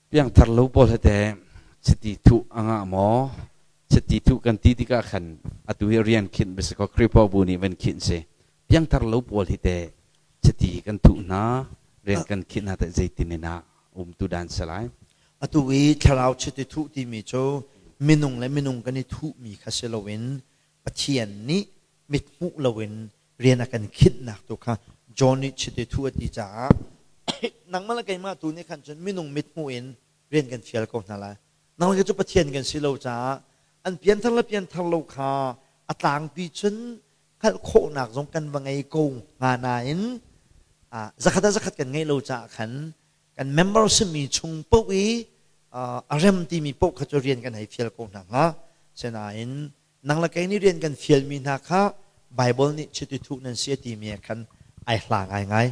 Piangthar lo pawl hi teh chiti thuh a ngah maw? Chiti thuh kan ti tikah khan atu hi rian khinh va si kaw Khrihfabu nih van khinh si. Piangthar lo pawl hi teh chiti kan thuh hna, rian kan khinh hna teh zeitin in ah umtu dan si lai? Atu i thlarau chiti thuh timi cu minung le minung kan i thuhmi kha si loin Pathian nih mithmuh loin rian a kan khinhnak tu kha John nih chiti thu a ti caah nangmah le keimah tu nih khan cun minung mithmuh in rian kan fial ko hna lai. Nang le cu Pathian kan si lo caah an pianthar le pianthar lo kha a tlangpi cun hngalh khawhnak zong kan va ngei ko hnga nain zakhat ah zakhat kan ngeih lo caah khan kan member simi chung paoh i a rem timi paoh kha cu rian kan hei fial ko hna hnga. Sinain nang le kei nih rian kan fialmi hna kha Bible nih chiti thuh nan si a timi ah khan ai hla ngaingai.